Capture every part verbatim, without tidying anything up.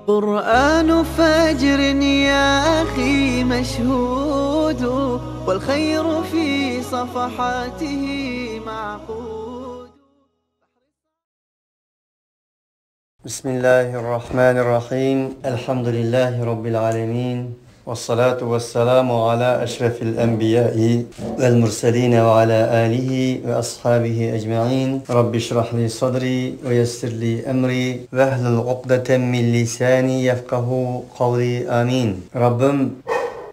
قرآن فجر يا أخي مشهود، والخير في صفحاته معقود. بسم الله الرحمن الرحيم. الحمد لله رب العالمين. والصلاة والسلام على أشرف الأنبياء والمرسلين وعلى آله وأصحابه أجمعين. رب اشرح لي صدري ويسر لي أمري واحلل عقدة من لساني يفقه قولي. آمين. رەببىم،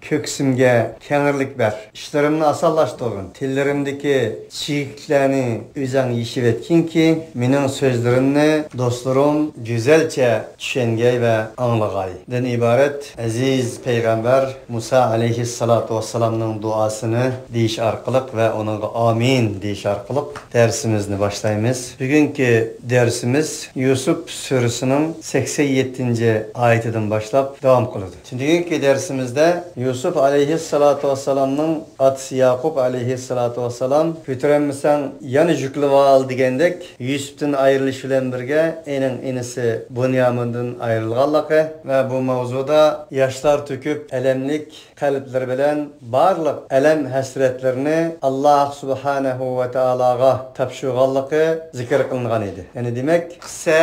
كۆكسۈمگە كەڭرىلىك بەر، ئىشلىرىمنى ئاسانلاشتۇرغىن، تىللىرىمدىكى چىگىكلەرنى ئۆزەڭ يېشىۋەتكىنكى، مېنىڭ سۆزلىرىمنى دوستلىرىم گۈزەلچە چۈشەنگەي ۋە ئاڭلىغاي. دىن ئىبارەت ئەزىز پەيغەمبەر مۇسا ئەلەيھىسسالاتۇ ۋەسسالامنىڭ دۇئاسىنى دېيىش ئارقىلىق ۋە ئۇنىڭغا ئامىن دېيىش ئارقىلىق دەرسىمىزنى باشلايمىز. بۈگۈنكى دەرسىمىز يۈسۈپ سۈرىسىنىڭ سەكسەن يەتتىنچى ئايىتىدىن باشلاپ داۋام قىلىدۇ. بۈگۈنكى دەرسىمىزدە يۈسۈپ ئەلەيھىسسالاتۇ ۋەسسالامنىڭ ئاتىسى ياقۇپ ئەلەيھىسسالاتۇ ۋەسسالام، «كۆتۈرەلمىسەڭ يەنە يۈكلىۋال» دېگەندەك، يۈسۈپتىن ئايرىلىش بىلەن بىرگە ئېنىڭ ئىنىسى بۇنيامىندىن ئايرىلغانلىقى ۋە بۇ ماۋزۇدا ياشلار تۆكۈپ، ئەلەملىك قەلبلىرى بىلەن بارلىق ئەلەم-ھەسرەتلىرىنى ئاللاھ سۇبھانەھۇ ۋە تائالاغا تاپشۇرغانلىقى زىكىر قىلىنغان ئىدى. يەنى دېمەك، قىسسە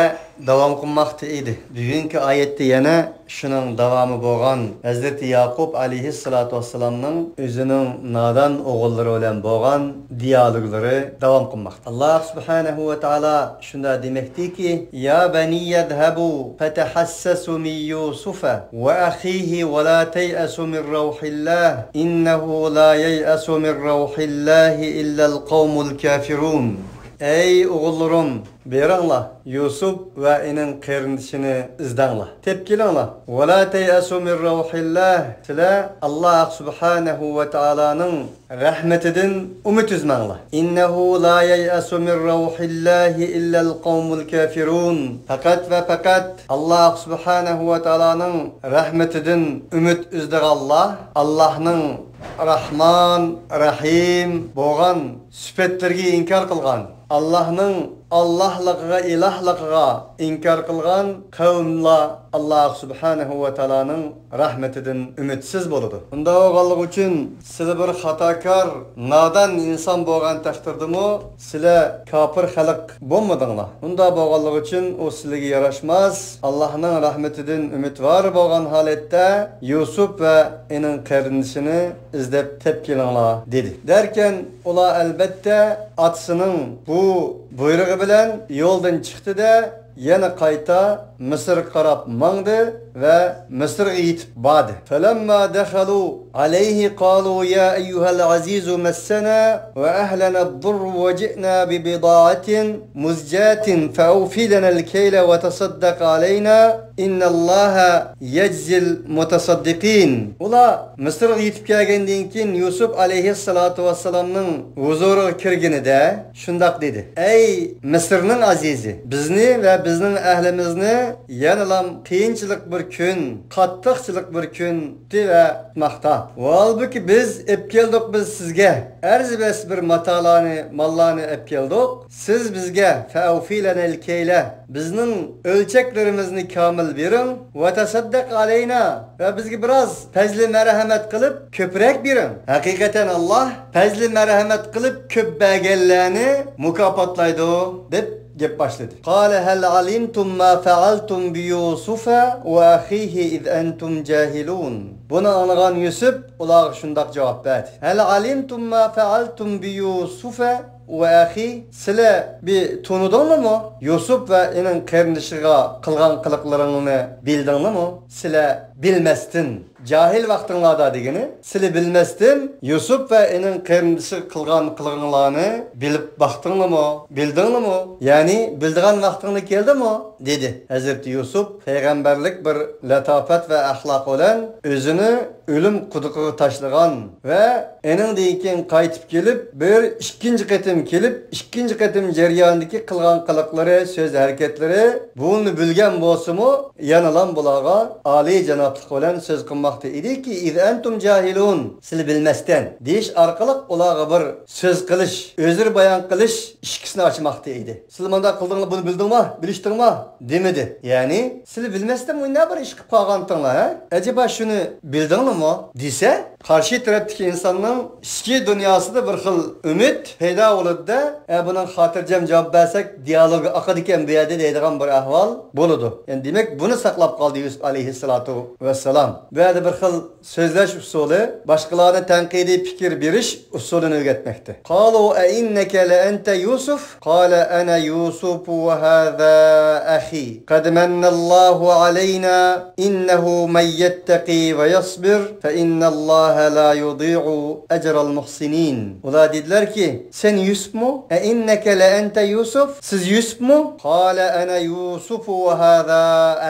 داۋام قىلماقتا ئىدى. بۈگۈنكى ئايەتتە يەنە شۇنىڭ داۋامى بولغان ھەزرىتى ياقۇپ ئەلەيھىسسالاتۇ ۋەسسالامنىڭ ئۆزىنىڭ نادان ئوغۇللىرى بىلەن بولغان دىيالوگلىرى داۋام قىلماقتا. ئاللاھ سۇبھانەھۇ ۋە تائالا شۇنداق دېمەكتىكى، يا بەنىييە ئىزھەبۇ فەتەھەسسەسۇ مىن يۇسۇفە ۋە ئەخىھى ۋە لا تەيئەسۇ مىن رەۋھىللاھ، ئىننەھۇ لا يەيئەسۇ مىن رەۋھىللاھى ئىللەل قەۋمۇل كافىرۇن. ئەي ئوغۇللىرىم، بېرىڭلار، يۈسۈپ ۋە ئېنىڭ قېرىندىشىنى ئىزدەڭلار، تېپىپ كېلىڭلار. ۋە لا تەيئەسۇ مىن رەۋھىللاھ، سىلەر ئاللاھ سۇبھانەھۇ ۋە تائالانىڭ رەھمىتىدىن ئۈمىد ئۈزمەڭلار. ئىننەھۇ لا يەيئەسۇ مىن رەۋھىللاھى ئىللەل قەۋمۇل كافىرۇن. پەقەت ۋە پەقەت ئاللاھ سۇبھانەھۇ ۋە تائالانىڭ رەھمىتىدىن ئۈمىد ئۈزىدىغانلار ئاللاھنىڭ رەھمان، رەھىم بولغان سۈپەتلىرىگە ئىنكار قىلغان، ئاللاھنىڭ ئاللاھلىقىغا، ئىلاھلىقىغا ئىنكار قىلغان قەۋملەر ئاللاھ سۇبھانەھۇ ۋە تائالانىڭ رەھمىتىدىن ئۈمىدسىز بولىدۇ. ئۇنداق بولغانلىقى ئۈچۈن سىلەر بىر خاتاكار، نادان ئىنسان بولغان تەقدىردىمۇ سىلەر كاپىر خەلق بولمىدىڭلار. ئۇنداق بولغانلىقى ئۈچۈن ئۇ سىلەرگە ياراشماس. ئاللاھنىڭ رەھمىتىدىن ئۈمىدۋار بولغان ھالەتتە يۈسۈپ ۋە ئېنىڭ قېرىندىشىنى ئىزدەپ تېپىپ كېلىڭلار، دېدى. دەركەن، ئۇلار ئەلبەتتە ئاتىسىنىڭ بۇ بۇيرۇقى بىلەن يولدىن چىقتى-دە، يەنە قايتا مىسىرغا قاراپ ماڭدى ۋە مىسىرغا يېتىپ باردى. فلما دخلوا عليه قالوا يا أيها العزيز مسنا وأهلنا الضر وجئنا ببضاعة مزجاة فأوف لنا الكيل وتصدق علينا إن الله يجزي المتصدقين. ئۇلار مىسىرغا يېتىپ كەلگەندىن كېيىن يۈسۈپ ئەلەيھىسسالاتۇ ۋەسسالامنىڭ ھۇزۇرىغا كىرگىنىدە شۇنداق دېدى: «ئەي مىسىرنىڭ ئەزىزى، بىزنى ۋە بىزنىڭ ئەھلىمىزنى يەنىلا قىيىنچىلىق بىر كۈن، قاتتىقچىلىق بىر كۈن كۈتتى ۋە كۈتمەكتە. ھالبۇكى بىز ئېلىپ كەلدۇق، بىز سىزگە ئەرزىبەس بىر ماتالارنى، ماللارنى ئېلىپ كەلدۇق. سىز بىزگە فەئەۋفى لەنەل كەيلە، بىزنىڭ ئۆلچەكلىرىمىزنى كامىل بېرىڭ، ۋە تەسەددەق ئەلەينا، ۋە بىزگە بىراز پەزلى مەرھەمەت قىلىپ كۆپرەك بېرىڭ. ھەقىقەتەن ئاللاھ پەزلى مەرھەمەت قىلىپ كۆپ بەرگەنلەرنى مۇكاپاتلايدۇ» دەپ گەپ باشلىدى. قال هل علمتم ما فعلتم بيوسف وأخيه إذ أنتم جاهلون. بۇنى ئاڭلىغان يۈسۈپ ئۇلارغا شۇنداق جاۋاب بەردى: هل علمتم ما فعلتم بيوسف وأخيه، سىلەر بىر تونۇدۇڭلارمۇ؟ يۈسۈپ ۋە ئېنىڭ قېرىندىشىغا قىلغان قىلىقلىرىڭلارنى بىلدىڭلارمۇ؟ سىلەر بىلمەستىن، جاھىل ۋاقتىڭلاردا دېگىنى، سىلەر بىلمەستىن يۈسۈپ ۋە ئېنىڭ قېرىندىشىغا قىلغان قىلىقىڭلارنى بىلىپ باقتىڭلارمۇ؟ بىلدىڭلارمۇ؟ يەنى بىلىدىغان ۋاقتىڭلار كەلدىمۇ؟ دېدى. ھەزرىتى يۈسۈپ پەيغەمبەرلىك بىر لاتاپەت ۋە ئەخلاق بىلەن ئۆزىنى ئۆلۈم قۇدۇقىغا تاشلىغان ۋە ئېنىڭدىن كېيىن قايتىپ كېلىپ، بىر ئىككىنچى قېتىم كېلىپ، ئىككىنچى قېتىم جەريانىدىكى قىلغان قىلىقلىرى، سۆز ھەرىكەتلىرى بۇنى بىلگەن بولسىمۇ، يەنىلا بۇلارغا ئالىي جانابلىق بىلەن سۆز قىلماق ئېيتماقتا ئىدىكى، «إذ أنتم جاهلون»، سىلى بىلمەستىن، دېيىش ئارقىلىق ئۇلارغا بىر سۆز قىلىش، ئۆزرە بايان قىلىش ئىشىكىسىنى ئاچماقتا ئىدى. سىلى مانداق قىلدىڭلار، بۇنى بىلدىڭما، بىلىشتىڭما؟ دېمىدى. يەنى، سىلى بىلمەستىن مۇنداق بىر ئىش قىلىپ قالغانتىڭلار، ھە؟ ئەجەبا شۇنى بىلدىڭلىمۇ؟ دېسە، قارشى تەرەپتىكى ئىنساننىڭ ئىچكى دۇنياسىدا بىر خىل ئۈمىد پەيدا بولىدۇ-دە، ئە، بۇنىڭ خاتىرجەم جاۋاب بەرسەك، دىيالوگى ئاقىدىكەن بۇ يەردە دەيدىغان بىر ئەھۋال بولىدۇ. يەنى دېمەك، بۇنى ساقلاپ قالدى يۈسۈپ ئەلەيھىسسالاتۇ ۋەسسالام. بۇ يەردە بىر خىل سۆزلەش ئۇسۇلى، باشقىلارنى تەنقىدىي پىكىر بېرىش ئۇسۇلىنى ئۆگەتمەكتە. قالوا أئنك لأنت يوسف؟ قال أنا يوسف وهذا أخي قد من الله علينا إنه من يتق ويصبر فإن الله لا يضيع أجر المحسنين. ئۇلار دېدىلەركى، سەن يۈسۈپمۇ؟ أئنك لأنت يوسف؟ سىز يۈسۈپمۇ؟ قال أنا يوسف وهذا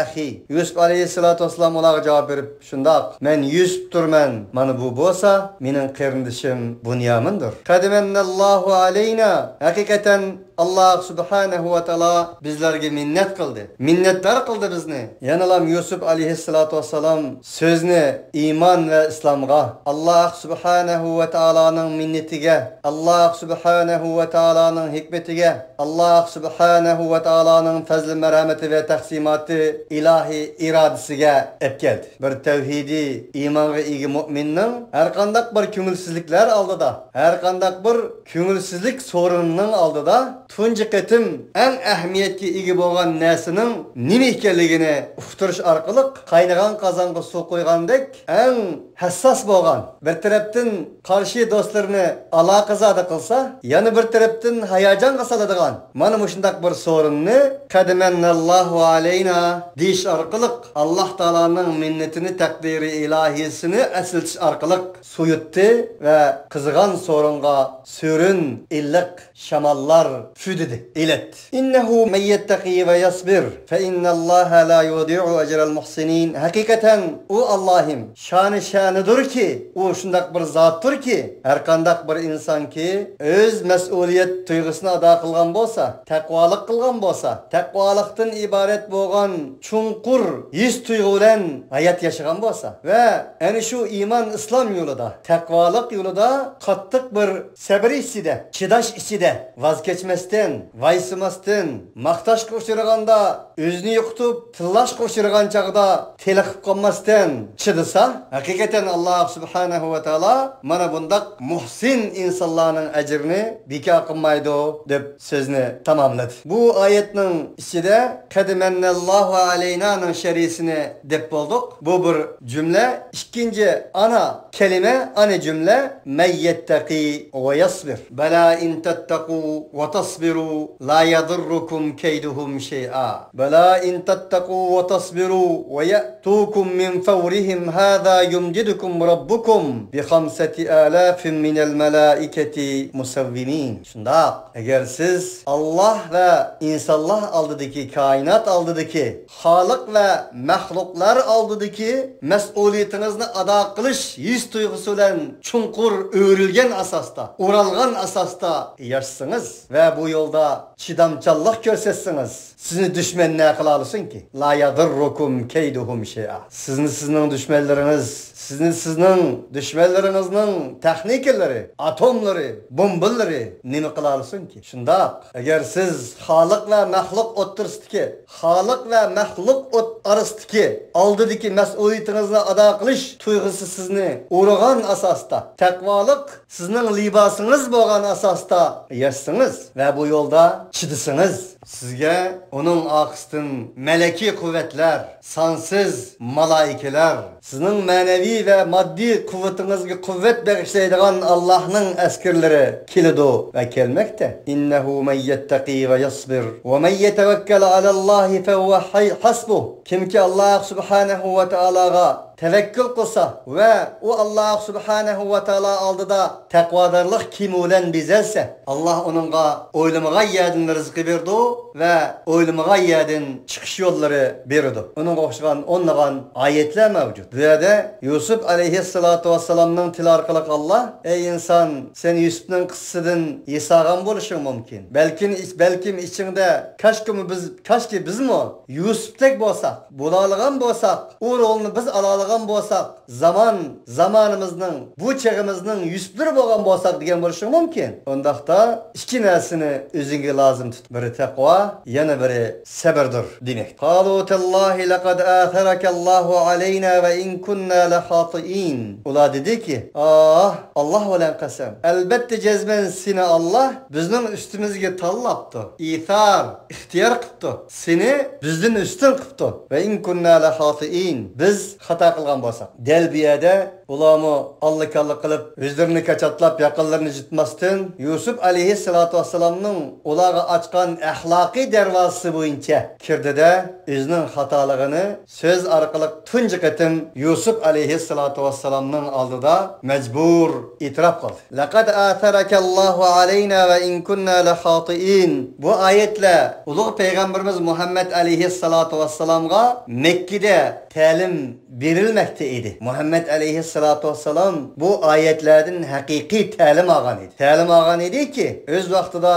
أخي. يۈسۈپ ئەلەيھىسسالاتۇ ۋەسسالام ئۇلارغا جاۋاب بېرىپ، شۇنداق، مەن يۈسۈپتۇرمەن، مانا بۇ بولسا مېنىڭ قېرىندىشىم بۇنيامىندۇر. قەدىمەننەللاھۇ ئەلەينا، ھەقىقەتەن ئاللاھ سۇبھانەھۇ ۋە تائالا بىزلەرگە مىننەت قىلدى، مىننەتدار قىلدى بىزنى. يەنىلام يۈسۈپ ئەلەيھىسسالاتۇ ۋەسسالام سۆزنى ئىمان ۋە ئىسلامغا، ئاللاھ سۇبھانەھۇ ۋە تائالانىڭ مىننىتىگە، ئاللاھ سۇبھانەھۇ ۋە تائالانىڭ ھېكمىتىگە، ئاللاھ سۇبھانەھۇ ۋە تائالانىڭ پەزلى مەرھەمىتى ۋە تەقسىماتى، ئىلاھىي ئىرادىسىگە ئەپكەلدى. بىر تەۋھىدىي ئىمانغا ئىگە مۆمىننىڭ ھەرقانداق بىر كۆڭۈلسىزلىكلەر ئالدىدا، ھەرقانداق بىر كۆڭۈلسىزلىك سورۇنىنىڭ ئالدىدا تۇنجى قېتىم ئەڭ ئەھمىيەتكە ئىگە بولغان نەرسىنىڭ نېمە ئىكەنلىكىنى ئۇقتۇرۇش ئارقىلىق، قاينىغان قازانغا سۇ قۇيغاندەك ئەڭ ھەسساس بولغان، بىر تەرەپتىن قارشى دوستلىرىنى ئالاقىزادە قىلسا، يەنە بىر تەرەپتىن ھاياجانغا سالىدىغان مانا مۇشۇنداق بىر سورۇننى قەدىمەننەللاھۇ ئەلەينا دېيىش ئارقىلىق ئاللاھ تائالانىڭ مىننىتىنى، تەقدىرى ئىلاھىيسىنى ئەسلىتىش ئارقىلىق سۇيۇتتى ۋە قىزىغان سورۇنغا سۆرۈن، ئىللىق شاماللار پۈۋلىدى، ئېلەتتى. ئىننەھۇ مەن يەتتەقى ۋە يەسبىر فەئىننەللاھە لا يۇدىئۇ ئەجرەل مۇھسىنىن. ھەقىقەتەن ئۇ ئاللاھىم شانى شەنىدۇركى، ئۇ شۇنداق بىر زاتتۇركى، ھەرقانداق بىر ئىنسانكى ئۆز مەسئۇلىيەت تۇيغۇسىنى ئادا قىلغان بولسا، تەقۋالىق قىلغان بولسا، تەقۋالىقتىن ئىبارەت بولغان چوڭقۇر ھېس تۇيغۇ بىلەن ھايات ياشىغان بولسا ۋە ئەنە شۇ ئىمان ئىسلام يولىدا، تەقۋالىق يولىدا قاتتىق بىر سەبرى ئىچىدە، چىداش ئىچىدە، ۋاز كەچمەستىن، ۋايسىماستىن، ماختاشقا ئۇچرىغاندا ئۆزىنى يوقىتىپ، تىللاشقا ئۇچرىغان چاغدا تېلىقىپ قالماستىن چىدىسا، ھەقىقەتەن ئاللاھ سۇبھانەھۇ ۋە تائالا مانا بۇنداق مۇھسىن ئىنسانلارنىڭ ئەجرىنى بىكار قىلمايدۇ، دەپ سۆزنى تاماملىدى. بۇ ئايەتنىڭ ئىچىدە قەدىمەننەللاھۇ ئەلەينانىڭ شەرھىسىنى دەپ بولدۇق. بۇ بىر جۈملە. ئىككىنچى ئانا كەلىمە، ئانا جۈملە، مەن يەتتەقى ۋە يەسبىر. بەلا ئىن تەتتەقۇ ۋە تەسبىرۇ لا يەزۇررۇكۇم كەيدۇھۇم شەيئا. بەلا ئىن تەتتەقۇ ۋە تەسبىرۇ ۋە يەئتۇكۇم مىن فەۋرىھىم ھازا يۇمدىدكۇم رەببۇكۇم بىخەمسەتى ئالاف مىنەل مەلائىكەتى مۇسەۋۋىمىن. شۇنداق، ئەگەر سىز ئاللاھ ۋە ئىنسانلار ئالدىدىكى، كائىنات ئالدىدىكى، خالىق ۋە مەخلۇقلار ئالدىدىكى مەسئۇلىيىتىڭىزنى ئادا قىلىش ھېس تۇيغۇسى بىلەن چوڭقۇر ئۆرۈلگەن ئاساستا، ئورالغان ئاساستا ياشىسىڭىز ۋە بۇ يولدا چىدامچانلىق كۆرسەتسىڭىز، سىزنى دۈشمەن نە قىلالىسۇنكى؟ لا يەزۇررۇكۇم كەيدۇھۇم شەيئا. سىزنى سىزنىڭ دۈشمەنلىرىڭىز، سىزنى سىزنىڭ دۈشمەنلىرىڭىزنىڭ تېخنىكىلىرى، ئاتوملىرى، بومبىلىرى نېمە قىلالىسۇنكى؟ شۇنداق، ئەگەر سىز خالىق ۋە مەخلۇق ئوتتۇرىسىدىكى، خالىق ۋە مەخلۇق ئوت-، ئارىسىدىكى ئالدىدىكى مەسئۇلىيىتىڭىزنى ئادا قىلىش تۇيغۇسى سىزنى ئۇرغان ئاساستا، تەقۋالىق سىزنىڭ لىباسىڭىز بولغان ئاساستا ياشىسىڭىز ۋە بۇ يولدا چىدىسىڭىز، سىزگە ئۇنىڭ ئارقىسىدىن مەلەكىي قۇۋۋەتلەر، سانسىز مالائىكىلەر، سىزنىڭ مەنىۋى ۋە ماددىي قۇۋۋىتىڭىزگە قۇۋۋەت بېغىشلايدىغان ئاللاھنىڭ ئەسكەرلىرى كېلىدۇ ۋە كەلمەكتە. ئىننەھۇ مەن يەتتەقى ۋە يەسبىر ۋە مەن يەتەۋەككەل ئالەللاھى فەھۇۋە ھەي-، ھەسبۇھ. كىمكى ئاللاھ سۇبھانەھۇ ۋە تائالاغا تەۋەككۈل قىلسا ۋە ئۇ ئاللاھ سۇبھانەھۇ ۋە تائالا ئالدىدا تەقۋادارلىق كىيىمى بىلەن بېزەلسە، ئاللاھ ئۇنىڭغا ئويلىمىغان يەردىن رىزقى بېرىدۇ ۋە ئويلىمىغان يەردىن چىقىش يوللىرى بېرىدۇ. ئۇنىڭغا ئوخشىغان ئونلىغان ئايەتلەر مەۋجۇت. بۇ يەردە يۈسۈپ ئەلەيھىسسالاتۇ ۋەسسالامنىڭ تىلى ئارقىلىق ئاللاھ، ئەي ئىنسان، سەن يۈسۈپنىڭ قىسسىسىدىن ھېس ئالغان بولۇشۇڭ مۇمكىن. بەلكىم، بەلكىم ئىچىڭدە، كاشكىمۇ بىز، كاشكى بىزمۇ يۈسۈپتەك بولساق، بولالىغان بولساق، ئۇ رولنى بىز ئالالىغان بولساق، زامان، زامانىمىزنىڭ، بۇ چېغىمىزنىڭ يۈسۈپلىرى بولغان بولساق دېگەن بولۇشىمۇ مۇمكىن. ئۇنداقتا ئىككى نەرسىنى ئۆزۈڭگە لازىم تۇت. بىرى تەقۋا، يەنە بىرى سەبىردۇر دېمەك. قالوا تالله لقد آثرك الله علينا وإن كنا لخاطئين. ئۇلار دېدىكى، ئاھ، ئاللاھ بىلەن قەسەم، ئەلبەتتە جەزمەن سېنى ئاللاھ بىزنىڭ ئۈستىمىزگە تاللاپتۇ. ئىسار، ئىختىيار قىپتۇ. سېنى بىزدىن ئۈستۈن قىپتۇ. وإن كنا لخاطئين. بىز خاتا قىلغان بولساق. دەل بۇ يەردە ئۇلارمۇ ئاللا-كاللا قىلىپ، ئۆزلىرىنى كاچاتلاپ، ياقىنلىرىنى جىتماستىن، يۈسۈپ ئەلەيھىسسالاتۇ ۋەسسالامنىڭ ئۇلارغا ئاچقان ئەخلاقىي دەرۋازىسى بويىچە كىردى-دە، ئۆزىنىڭ خاتالىقىنى سۆز ئارقىلىق تۇنجى قېتىم يۈسۈپ ئەلەيھىسسالاتۇ ۋەسسالامنىڭ ئالدىدا مەجبۇر ئېتىراپ قىلدى. لقد آثرك الله علينا وإن كنا لخاطئين. بۇ ئايەتلەر ئۇلۇغ پەيغەمبىرىمىز مۇھەممەد ئەلەيھىسسالاتۇ ۋەسسالامغا مەككىدە تەلىم بېرىلمەكتە ئىدى. مۇھەممەد ئەلەيھىسسالاتۇ ۋەسسالام بۇ ئايەتلەردىن ھەقىقىي تەلىم ئالغان ئىدى. تەلىم ئالغان ئىدىكى، ئۆز ۋاقتىدا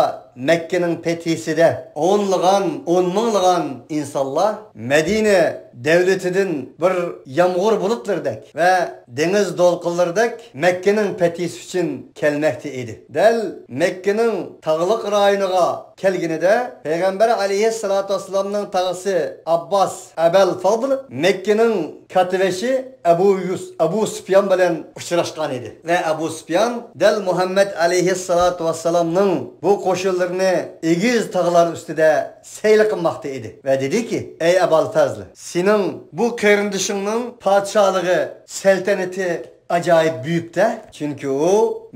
مەككىنىڭ پەتھىسىدە ئونلىغان، ئون مىڭلىغان ئىنسانلار مەدىنە دەۋلىتىدىن بىر يامغۇر بۇلۇتلىرىدەك ۋە دېڭىز دولقۇنلىرىدەك مەككىنىڭ پەتھىسى ئۈچۈن كەلمەكتە ئىدى. دەل مەككىنىڭ تاغلىق رايونىغا كەلگىنىدە، پەيغەمبەر ئەلەيھىسسالاتۇ ۋەسسالامنىڭ تاغىسى ئابباس ئەبەل فەزل مەككىنىڭ كاتتىبېشى ئەبۇ يۇس-، ئەبۇ سۇپيان بىلەن ئۇچراشقان ئىدى. ۋە ئەبۇ سۇپيان دەل مۇھەممەد ئەلەيھىسسالاتۇ ۋەسسالامنىڭ بۇ قوشۇنلىرىنى ئېگىز تاغلار ئۈستىدە سەيلە قىلماقتا ئىدى ۋە دېدىكى، ئەي ئەبال فەزل، سېنىڭ بۇ قېرىندىشىڭنىڭ پادىشاھلىقى، سەلتەنىتى ئاجايىپ بۈيۈك-دە. چۈنكى ئۇ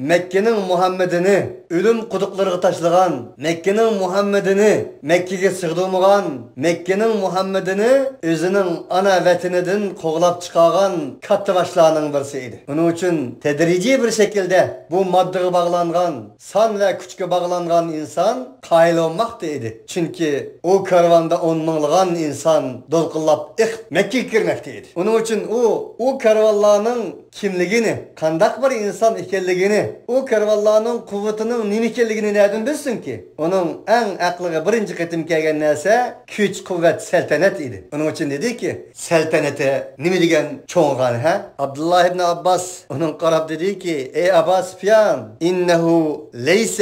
مەككىنىڭ مۇھەممىدىنى ئۆلۈم قۇدۇقلىرىغا تاشلىغان، مەككىنىڭ مۇھەممىدىنى مەككىگە سىغدۇرمىغان، مەككىنىڭ مۇھەممىدىنى ئۆزىنىڭ ئانا ۋەتىنىدىن قوغلاپ چىقارغان كاتتىباشلارنىڭ بىرسى ئىدى. ئۇنىڭ ئۈچۈن تەدرىجىي بىر شەكىلدە بۇ ماددىغا باغلانغان، سان ۋە كۈچكە باغلانغان ئىنسان قايىل بولماقتا ئىدى. چۈنكى ئۇ كارۋاندا ئون مىڭلىغان ئىنسان دولقۇنلاپ ئېقىپ مەككىگە كىرمەكتە ئىدى. ئۇنىڭ ئۈچۈن ئۇ، ئۇ كارۋانلارنىڭ كىملىكىنى، قانداق بىر ئىنسان ئىكەنلىكىنى، ئۇ كارۋانلارنىڭ قۇۋۋىتىنىڭ نېمە ئىكەنلىكىنى نەدىن بىلسۇنكى؟ ئۇنىڭ ئەڭ ئەقلىگە بىرىنچى قېتىم كەلگەن نەرسە كۈچ، قۇۋۋەت، سەلتەنەت ئىدى. ئۇنىڭ ئۈچۈن دېدىكى، سەلتەنىتى نېمە دېگەن چوڭغان، ھە؟ ئابدۇللا ئىبن ئابباس ئۇنىڭغا قاراپ دېدىكى، ئەي ئەبا سۇپيان، إنه ليس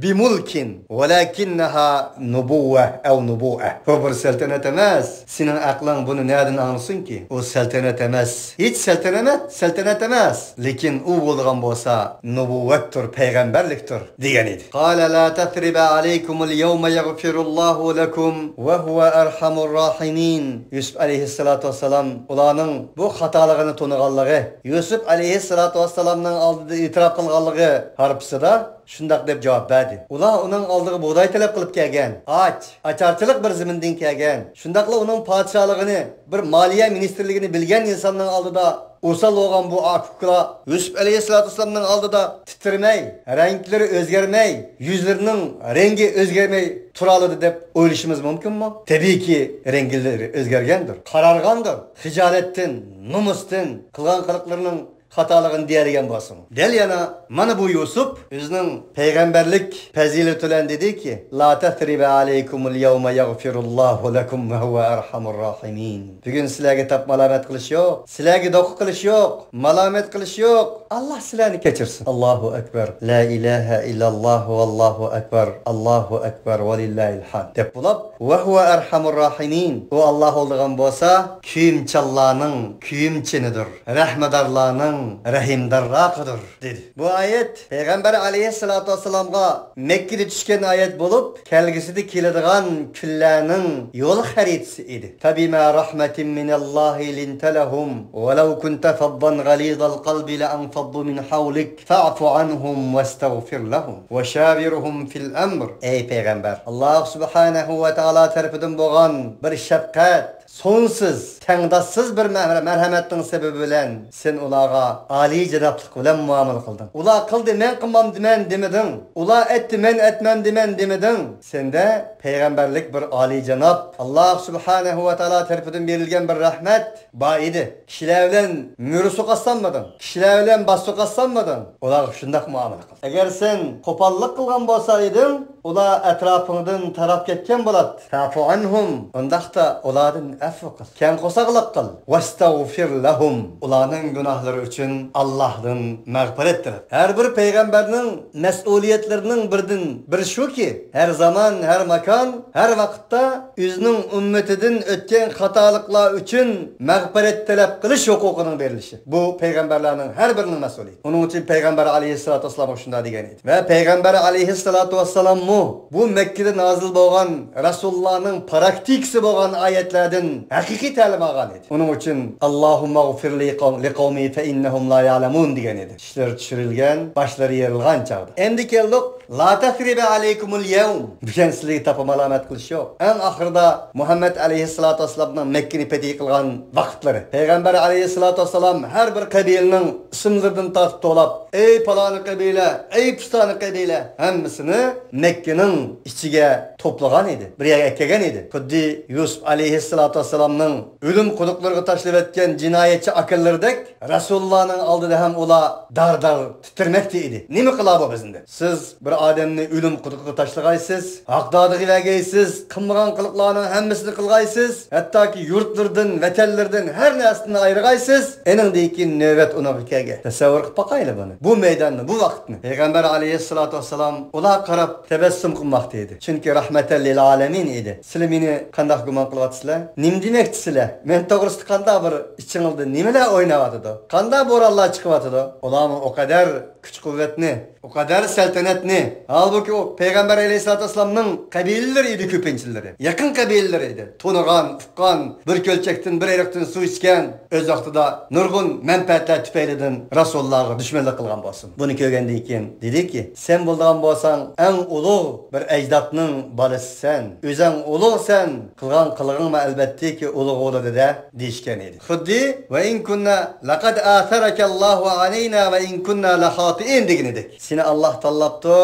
بملك ولكنها نبوة أو نبوءة. بۇ بىر سەلتەنەت ئەمەس. سېنىڭ ئەقلىڭ بۇنى نەدىن ئاڭلىسۇنكى؟ ئۇ سەلتەنەت ئەمەس. ھېچ سەلتەنەت، سەلتەنەت ئەمەس. لېكىن ئۇ بولغان بولسا نۇبۇۋۋەتتۇر، پەيغەمبەرلىكتۇر، دېگەن ئىدى. قال لا تثريب عليكم اليوم يغفر الله لكم وهو أرحم الراحمين. يۈسۈپ ئەلەيھىسسالاتۇ ۋەسسالام ئۇلارنىڭ بۇ خاتالىقىنى تونۇغانلىقى، يۈسۈپ ئەلەيھىسسالاتۇ ۋەسسالامنىڭ ئالدىدا ئېتىراپ قىلغانلىقى ھارپىسىدا شۇنداق دەپ جاۋاب بەردى. ئۇلار ئۇنىڭ ئالدىغا بۇغداي تەلەپ قىلىپ كەلگەن، ئاچ، ئاچارچىلىق بىر زېمىندىن كەلگەن، شۇنداقلا ئۇنىڭ پادىشاھلىقىنى، بىر مالىيە مىنىستىرلىكىنى بىلگەن ئىنساننىڭ ئالدىدا ئوسال بولغان بۇ ئاكا-ئۇكىلار يۈسۈپ ئەلەيھىسسالاتۇ ۋەسسالامنىڭ ئالدىدا تىترىمەي، رەڭگىلىرى ئۆزگەرمەي، يۈزلىرىنىڭ رەڭگى ئۆزگەرمەي تۇرالىدى دەپ ئويلىشىمىز مۇمكىنمۇ؟ تەبىئىيكى، رەڭگىلىرى ئۆزگەرگەندۇر، قارارغاندۇر. خىجالەتتىن، نومۇستىن، قىلغان قىلىقلىرىنىڭ خاتالىقىنى دېيەلىگەن بولسىمۇ. دەل يەنە مانا بۇ يۈسۈپ ئۆزىنىڭ پەيغەمبەرلىك پەزىلىتى بىلەن دېدىكى، لا تثريب عليكم اليوم يغفر الله لكم وهو أرحم الراحمين. بۈگۈن سىلەرگە تاپمالامەت قىلىش يوق، سىلەرگە دوقا قىلىش يوق، مالامەت قىلىش يوق. ئاللا سىلەرنى كەچۈرسۇن. ئاللاھۇ ئەكبەر. لا ئىلاھە ئىللاللاھ ۋاللاھۇ ئەكبەر. ئاللاھۇ ئەكبەر ۋەلىللاھىل ھەمد. دەپ بولۇپ، ۋەھۇۋە ئەرھەمۇر راھىمىن. ئۇ ئاللا بولىدىغان بولسا، كۆيۈمچانلارنىڭ كۆيۈمچىنىدۇر، رەھمىدارلارنىڭ رەھىمدارراقىدۇر، دېدى. بۇ ئايەت پەيغەمبەر ئەلەيھىسسالاتۇ ۋەسسالامغا مەككىدە چۈشكەن ئايەت بولۇپ، كەلگۈسىدە كېلىدىغان كۈنلەرنىڭ يول خەرىتىسى ئىدى. فبما رحمة من الله لنت لهم ولو كنت فظا غليظ القلب لانفضوا من حولك فاعف عنهم واستغفر لهم وشاورهم في الأمر. ئەي پەيغەمبەر، ئاللا سۇبھانەھۇ ۋە تائالا تەرىپىدىن بولغان بىر شەپقەت، سونسىز، تەڭداشسىز بىر مەھرە-، مەرھەمەتنىڭ سەۋەبى بىلەن سەن ئۇلارغا ئالىيجانابلىق بىلەن مۇئامىلە قىلدىڭ. ئۇلار قىلدى، مەن قىلمامدىمەن دېمىدىڭ. ئۇلار ئەتتى، مەن ئەتمەمدىمەن دېمىدىڭ. سەندە پەيغەمبەرلىك بىر ئالىيجاناب، ئاللا سۇبھانەھۇ ۋە تائالا تەرىپىدىن بېرىلگەن بىر رەھمەت بار ئىدى. كىشىلەر بىلەن مۈرە سوقۇشالمىدىڭ، كىشىلەر بىلەن باش سوقۇشالمىدىڭ. ئۇلارغا شۇنداق مۇئامىلە قىل. ئەگەر سەن قوپاللىق قىلغان بولسا ئىدىڭ، ئۇلار ئەتراپىڭدىن تاراپ كەتكەن بولاتتى. فاعف عنهم، ئۇنداقتا ئۇلاردىن ئەفۇ قىل، كەڭ قورساقلىق قىل. ۋەستەغفىر لەھۇم، ئۇلارنىڭ گۇناھلىرى ئۈچۈن ئاللاھتىن مەغپىرەت تىلە. ھەر بىر پەيغەمبەرنىڭ مەسئۇلىيەتلىرىنىڭ بىردىن بىرى شۇكى، ھەر زامان، ھەر ماكان، ھەر ۋاقىتتا ئۆزىنىڭ ئۈممىتىدىن ئۆتكەن خاتالىقلار ئۈچۈن مەغپىرەت تەلەپ قىلىش ھوقۇقىنىڭ بېرىلىشى. بۇ پەيغەمبەرلەرنىڭ ھەر بىرىنىڭ مەسئۇلىيىتى. ئۇنىڭ ئۈچۈن پەيغەمبەر ئەلەيھىسسالاتۇ ۋەسسالامغا شۇنداق دېگەن ئىدى. ۋە پەيغەمبەر ئەلەيھىسسالاتۇ ۋەسسالاممۇ بۇ مەككىدە نازىل بولغان رەسۇلۇللانىڭ پراكتىكىسى بولغان ئايەتلەردىن ھەقىقىي تەلىم ئالغان ئىدى. ئۇنىڭ ئۈچۈن، «ئاللاھۇممەغفىر لىقەۋ-، لىقەۋمى فەئىننەھۇم لا يەلەمۇن» دېگەن ئىدى. چىشلىرى چۈشۈرۈلگەن، باشلىرى يېرىلغان چاغدا. ئەمدى كەلدۇق، «لا تەسرىبە ئەلەيكۇمۇل يەۋم». بۈگۈن سىلەرگە تاپا مالامەت قىلىش يوق. ئەڭ ئاخىرىدا مۇھەممەد ئەلەيھىسسالاتۇ ۋەسسالامنىڭ مەككىنى پەتھى قىلغان ۋاقىتلىرى. پەيغەمبەر ئەلەيھىسسالاتۇ ۋەسسالام ھەر بىر قەبىلىنىڭ ئىسىملىرىدىن تارتىپ توۋلاپ، «ئەي پالانى قەبىلە، ئەي پۇستانى قەبىلە» ھەممىسىنى مەككىنىڭ ئىچىگە توپلىغان ئىدى، بىر يەرگە ئەكەلگەن ئىدى. خۇددى يۈسۈپ ئەلەيھىسسالاتۇ ۋەسسالامنىڭ ئۆلۈم قۇدۇقلىرىغا تاشلىۋەتكەن جىنايەتچى ئاكىلىرىدەك رەسۇلۇللانىڭ ئالدىدا ھەم ئۇلار دار-دار تىترىمەكتە ئىدى. «نېمە قىلا بۇ بىزنى؟» دەپ. «سىز بىر ئادەمنى ئۆلۈم قۇدۇقىغا تاشلىغايسىز، ھەقدادىغا بەرگەيسىز، قىلمىغان قىلىقلارنىڭ ھەممىسىنى قىلغايسىز، ھەتتاكى يۇرتلىرىدىن، ۋەتەنلىرىدىن، ھەر نەرسىدىن ئايرىغايسىز، ئېنىڭدىن كېيىن نۆۋەت ئۇنىڭغا كەلگەن.» تەسەۋۋۇر قىلىپ باقايلى بۇنى. بۇ مەيداننى، بۇ ۋاقىتنى. پەيغەمبەر ئەلەيھىسسالاتۇ ۋەسسالام ئۇلارغا قاراپ تەبەسسۇم قىلماقتا ئىدى. چۈنكى رەھمەتەن لىل ئالەمىن ئىدى. «سىلەر مېنى قانداق گۇمان قىلىۋاتىسىلەر؟ نېمە دېمەكچىسىلەر؟ مەن توغرىسىدا قانداق بىر ئىچىڭلاردا نېمىلەر ئويناۋاتىدۇ؟ قانداق بورانلار چىقىۋاتىدۇ؟» ئۇلارمۇ ئۇ قەدەر كۈچ-قۇۋۋەتنى، ئۇ قەدەر سەلتەنەتنى، ھالبۇكى، ئۇ پەيغەمبەر ئەلەيھىسسالاتۇ ۋەسسالامنىڭ قەبىلىلىرى ئىدى، كۆپىنچىلىرى. يېقىن قەبىلىلىرى ئىدى. تونۇغان، ئۇققان، بىر كۆلچەكتىن، بىر ئېرىقتىن سۇ ئىچكەن، ئۆز ۋاقتىدا نۇرغۇن مەنپەئەتلەر تۈپەيلىدىن رەسۇلۇللاغا دۈشمەنلىك قىلغان بولسۇن. بۇنى كۆرگەندىن كېيىن دېدىكى، «سەن بولىدىغان بولساڭ، ئەڭ ئۇلۇغ بىر ئەجدادنىڭ بالىسىسەن. ئۆزەڭ ئۇلۇغسەن، قىلغان قىلىقىڭمۇ ئەلۋەتتىكى ئۇلۇغ بولىدۇ-دە» دېيىشكەن ئىدى. خۇددى «ۋە ئىن كۇننا لەقەد ئاسەرەكەللاھۇ ئەلەينا ۋە ئىن كۇننا لەخاتىئىن» دېگىنىدەك. «سېنى ئاللاھ تاللاپتۇ،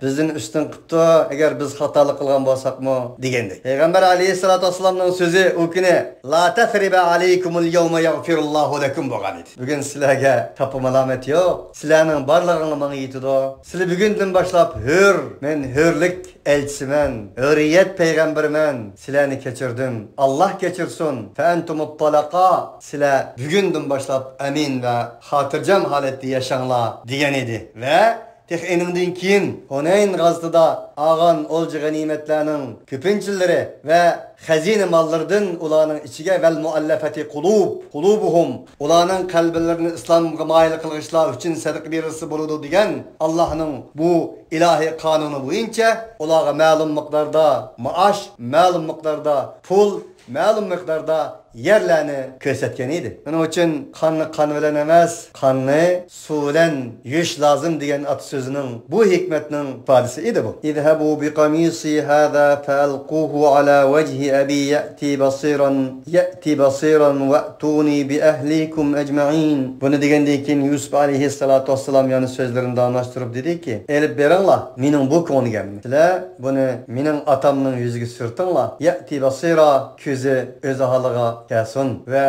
بىزدىن ئۈستۈن قىپتۇ، ئەگەر بىز خاتالىق قىلغان بولساقمۇ» دېگەندەك. پەيغەمبەر ئەلەيھىسسالاتۇ ۋەسسالامنىڭ سۆزى ئۇ كۈنى «لا تەسرىبە ئەلەيكۇمۇل يەۋمە يەغفىرۇللاھۇ لەكۇم» بولغان ئىدى. بۈگۈن سىلەرگە تاپا مالامەت يوق. سىلەرنىڭ بارلىقىڭلار ماڭا يېتىدۇ. سىلەر بۈگۈندىن باشلاپ ھۆر، مەن ھۆرلۈك ئەلچىسىمەن، ھۆرىيەت پەيغەمبىرىمەن. سىلەرنى كەچۈردۈم. ئاللاھ كەچۈرسۇن. فەئەنتۇمۇت تۇلەقا. سىلەر بۈگۈندىن باشلاپ ئەمىن ۋە خاتىرجەم ھالەتتە ياشاڭلار دېگەن ئىدى. ۋە تېخى ئېنىڭدىن كېيىن ھۇنەين غازىتىدا ئالغان ئولجا غەنىيمەتلەرنىڭ كۆپىنچىلىرى ۋە خەزىنە ماللىرىدىن ئۇلارنىڭ ئىچىگە ۋەل مۇئەللەفەتى قۇلۇب، قۇلۇبۇھۇم، ئۇلارنىڭ قەلبلىرىنى ئىسلامغا مايىل قىلغۇچىلار ئۈچۈن سەدىقە بېرىلسە بولىدۇ دېگەن ئاللاھنىڭ بۇ ئىلاھىي قانۇنى بويىچە ئۇلارغا مەلۇم مىقداردا مائاش، مەلۇم مىقداردا پۇل، مەلۇم مىقداردا يەرلەرنى كۆرسەتكەن ئىدى. شۇنىڭ ئۈچۈن قاننى قان بىلەن ئەمەس، قاننى سۇ بىلەن يۇيۇش لازىم دېگەن ئاتا سۆزىنىڭ، بۇ ھېكمەتنىڭ ئىپادىسى ئىدى بۇ. اذهبوا بقميصي هذا فألقوه على وجه أبي يأت بصيرا، يأت بصيرا وأتوني بأهلكم أجمعين. بۇنى دېگەندىن كېيىن يۈسۈپ ئەلەيھىسسالاتۇ ۋەسسالام يەنە سۆزلىرىنى داۋاملاشتۇرۇپ دېدىكى، ئېلىپ بېرىڭلار مېنىڭ بۇ كۆڭلىگەمنى. سىلەر بۇنى مېنىڭ ئاتامنىڭ يۈزىگە سۈرتۈڭلار. يەتى بەسىرا، كۆزى ئۆز ھالىغا كەلسۇن ۋە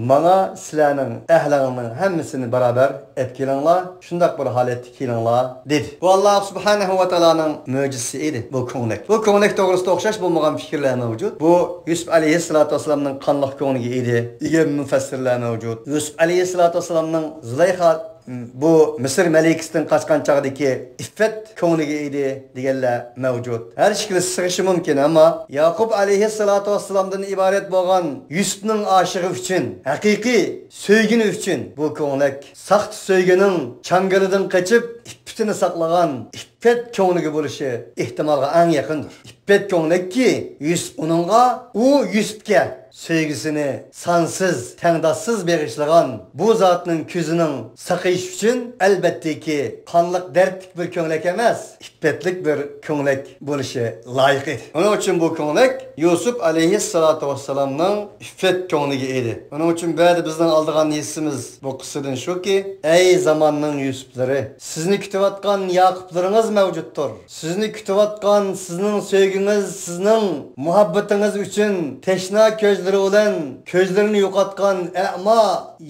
ماڭا سىلەرنىڭ ئەھلىڭنىڭ ھەممىسىنى بارابەر ئەپ كېلىڭلار، شۇنداق بىر ھالەتتە كېلىڭلار، دېدى. بۇ ئاللا سۇبھانەھۇ ۋە تائالانىڭ مۆجىزىسى ئىدى، بۇ كۆڭلەك. بۇ كۆڭلەك توغرىسىدا ئوخشاش بولمىغان پىكىرلەر مەۋجۇت. بۇ يۈسۈپ ئەلەيھىسسالاتۇ ۋەسسالامنىڭ قانلىق كۆڭلىكى ئىدى، دېگەن مۇفەسسىرلەر مەۋجۇت. يۈسۈپ ئەلەيھىسسالاتۇ ۋەسسالامنىڭ زۇلەيخا بۇ مىسىر مەلىكىسىدىن قاچقان چاغدىكى ئىففەت كۆڭلىكى ئىدى دېگەنلەر مەۋجۇت. ھەر ئىككىلىسى سىغىشى مۇمكىن، ئەمما ياقۇپ ئەلەيھىسسالاتۇ ۋەسسالامدىن ئىبارەت بولغان يۈسۈپنىڭ ئاشىقى ئۈچۈن، ھەقىقىي سۆيگىنى ئۈچۈن بۇ كۆڭلەك ساختا سۆيگۈنىڭ چاڭگىلىدىن قېچىپ، ئىپپىتىنى ساقلىغان ئىپپەت كۆڭلىكى بولۇشى ئېھتىمالغا ئەڭ يېقىندۇر. ئىپپەت كۆڭلەككى يۈسۈپ ئۇنىڭغا، ئۇ يۈسۈپكە سۆيگۈسىنى سانسىز، تەڭداشسىز بېغىشلىغان بۇ زاتنىڭ كۆزىنىڭ ساقىيىشى ئۈچۈن، ئەلۋەتتىكى، قانلىق دەردلىك بىر كۆڭلەك ئەمەس، ئىپپەتلىك بىر كۆڭلەك بولۇشى لايىق ئىدى. ئۇنىڭ ئۈچۈن بۇ كۆڭلەك يۈسۈپ ئەلەيھىسسالاتۇ ۋەسسالامنىڭ ئىپپەت كۆڭلىكى ئىدى. ئۇنىڭ ئۈچۈن بۇ يەردە بىزنىڭ ئالىدىغان ھېسسىمىز بۇ قىسسىدىن شۇكى، ئەي زاماننىڭ يۈسۈپلىرى، سىزنى كۈتۈۋاتقان ياقۇپلىرىڭىز مەۋجۇتتۇر. سىزنى كۈتۈۋاتقان سىزنىڭ سۆيگۈڭىز، سىزنىڭ مۇھەببىتىڭىز ئۈچۈن تەشنا كۆزلىرى بىلەن كۆزلىرىنى يوقاتقان ئەما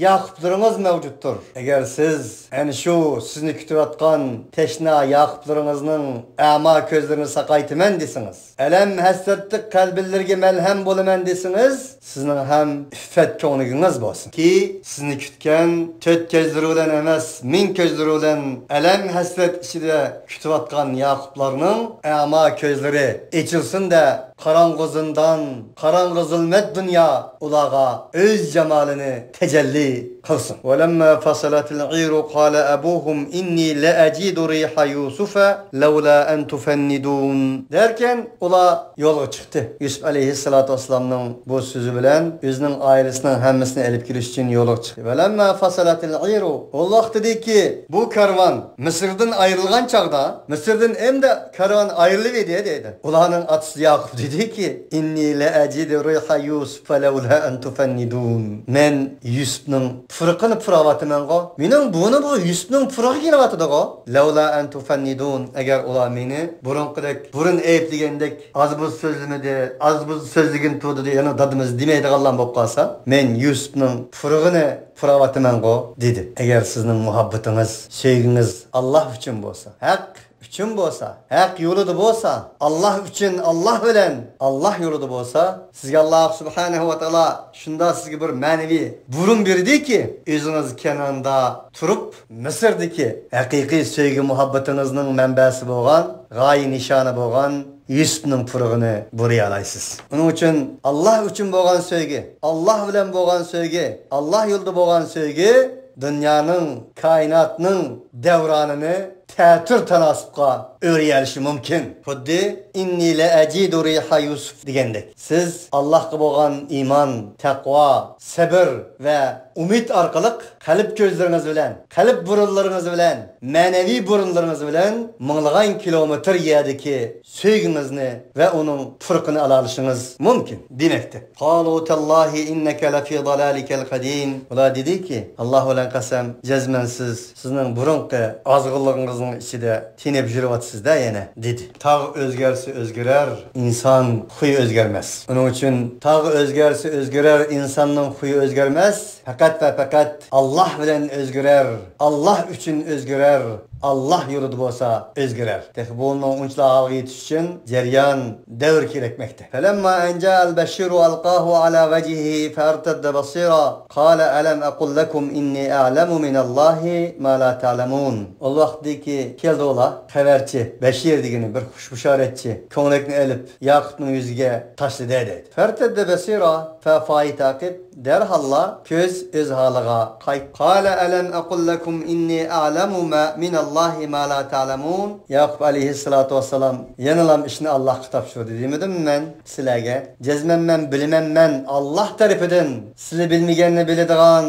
ياقۇپلىرىڭىز مەۋجۇتتۇر. ئەگەر سىز ئەنە شۇ سىزنى كۈتۈۋاتقان تەشنا ياقۇپلىرىڭىزنىڭ ئەما كۆزلىرىنى ساقايتىمەن دېسىڭىز، ئەلەم ھەسرەتلىك قەلبى كۆزلىرىگە مەلھەم بولىمەن دېسىڭىز، سىزنىڭ ھەم ئىففەت كۆڭلىكىڭىز بولسۇن. كى سىزنى كۈتكەن تۆت كۆزلىرى بىلەن ئەمەس، مىڭ كۆزلىرى بىلەن ئەلەم ھەسرەت ئىچىدە كۈتۈۋاتقان ياقۇپلارنىڭ ئەما كۆزلىرى ئېچىلسۇن-دە، قاراڭغۇ زىندان، قاراڭغۇ زۇلمەت دۇنيا ئۇلارغا ئۆز جامالىنى تەجەللى قىلسۇن. ولما فصلت العير قال أبوهم إني لأجد ريح يوسف لولا أن تفندون. دەركەن ئۇلار يولغا چىقتى. يۈسۈپ ئەلەيھىسسالاتۇ ۋەسسالامنىڭ بۇ سۆزى بىلەن ئۆزىنىڭ ئائىلىسىنىڭ ھەممىسىنى ئېلىپ كېلىش ئۈچۈن يولغا چىقتى. ولما فصلت العير، ئۇ ۋاقتىدىكى بۇ كارۋان مىسىردىن ئايرىلغان چاغدا، مىسىردىن ئەمدى كارۋان ئايرىلىپ ئىدى دەيدۇ. ئۇلارنىڭ ئاتىسى ياقۇپ دېدىكى، إني لأجد ريح يوسف لولا أن تفندون. مەن يۈسۈپنىڭ پۇرىقىنى پۇراۋاتىمەنغۇ. مېنىڭ بۇرنۇمغا يۈسۈپنىڭ پۇرىقى كېلىۋاتىدىغۇ. لولا أن تفندون. ئەگەر ئۇلار مېنى بۇرۇنقىدەك، بۇرۇن ئەيىبلىگەندەك، ئاز-بۇز سۆزلىمىدى، ئاز-بۇز سۆزلىگىن تۇردى، يەنە دادىمىز دېمەيدىغانلار بولۇپ قالسا، مەن يۈسۈپنىڭ پۇرىقىنى پۇراۋاتىمەنغۇ، دېدى. ئەگەر سىزنىڭ مۇھەببىتىڭىز، سۆيگۈڭىز ئاللاھ ئۈچۈن بولسا، ھەق ئۈچۈن بولسا، ھەق يولىدا بولسا، ئاللاھ ئۈچۈن، ئاللاھ بىلەن، ئاللاھ يولىدا بولسا، سىزگە ئاللاھ سۇبھانەھۇ ۋە تائالا شۇنداق سىزگە بىر مەنىۋى بۇرۇن بېرىدىكى، ئۆزىڭىز كەنئاندا تۇرۇپ، مىسىردىكى ھەقىقىي سۆيگۈ مۇھەببىتىڭىزنىڭ مەنبەسى بولغان، غايە نىشانى بولغان يۈسۈپنىڭ پۇرىقىنى بۇرىيالايسىز. ئۇنىڭ ئۈچۈن ئاللاھ ئۈچۈن بولغان سۆيگۈ، ئاللاھ بىلەن بولغان سۆيگۈ، ئاللاھ يولىدا بولغان سۆيگۈ دۇنيانىڭ، كائىناتنىڭ دەۋرانىنى تەتۈر تاناسۇپقا ئۆرىيەلىشى مۇمكىن. خۇددى «إني لأجد ريح يوسف» دېگەندەك. سىز ئاللاھقا بولغان ئىمان، تەقۋا، سەبر ۋە ئۈمىد ئارقىلىق قەلب كۆزلىرىڭىز بىلەن، قەلب بۇرۇنلىرىڭىز بىلەن، مەنىۋى بۇرۇنلىرىڭىز بىلەن مىڭلىغان كىلومېتىر يەردىكى سۆيگۈڭىزنى ۋە ئۇنىڭ پۇرىقىنى ئالالىشىڭىز مۇمكىن دېمەكتە. قالوا تالله إنك لفي ضلالك القديم. ئۇلار دېدىكى، «ئاللاھ بىلەن قەسەم، جەزمەن سىز سىزنىڭ بۇرۇنقى ئازغىنلىقىڭىزنىڭ ئىچىدە تېنىپ يۈرۈۋاتىسىز-دە يەنە» دېدى. تاغ ئۆزگەرسە ئۆزگىرەر، ئىنسان خۇيى ئۆزگەرمەس. ئۇنىڭ ئۈچۈن تاغ ئۆزگەرسە ئۆزگىرەر، ئىنساننىڭ خۇيى ئۆزگەرمەس. پەقەت ۋە پەقەت ئاللاھ بىلەن ئۆزگىرەر، ئاللاھ ئۈچۈن ئۆزگىرەر، ئاللاھ يولىدا بولسا ئۆزگىرەر. تېخى بۇنىڭ ئۇنچىلىك ھالغا يېتىش ئۈچۈن جەريان، دەۋر كېرەكمەكتە. فلما أن جاء البشير ألقاه على وجهه فارتد بصيرا قال ألم أقل لكم إني أعلم من الله ما لا تعلمون. ئۇ ۋاقىتتىكى كەلدى ئۇلار، خەۋەرچى، بەشىر دېگىنى بىر خۇش بۇشارەتچى، كۆڭلەكنى ئېلىپ ياقۇپنىڭ يۈزىگە تاشلىدى دەيدۇ. فارتد بصيرا، فايى تاقىپ، دەرھاللا كۆز ئۆز ھالىغا قايتتى. قال ألم أقل لكم إني أعلم ما، من الله ما لا تعلمون. ياقۇپ ئەلەيھىسسالاتۇ ۋەسسالام يەنىلا ئىشنى ئاللاھقا تاپشۇردى دېمىدىممۇ مەن سىلەرگە؟ جەزمەن مەن بىلىمەن، مەن ئاللاھ تەرىپىدىن سىلى بىلمىگەننى بىلىدىغان،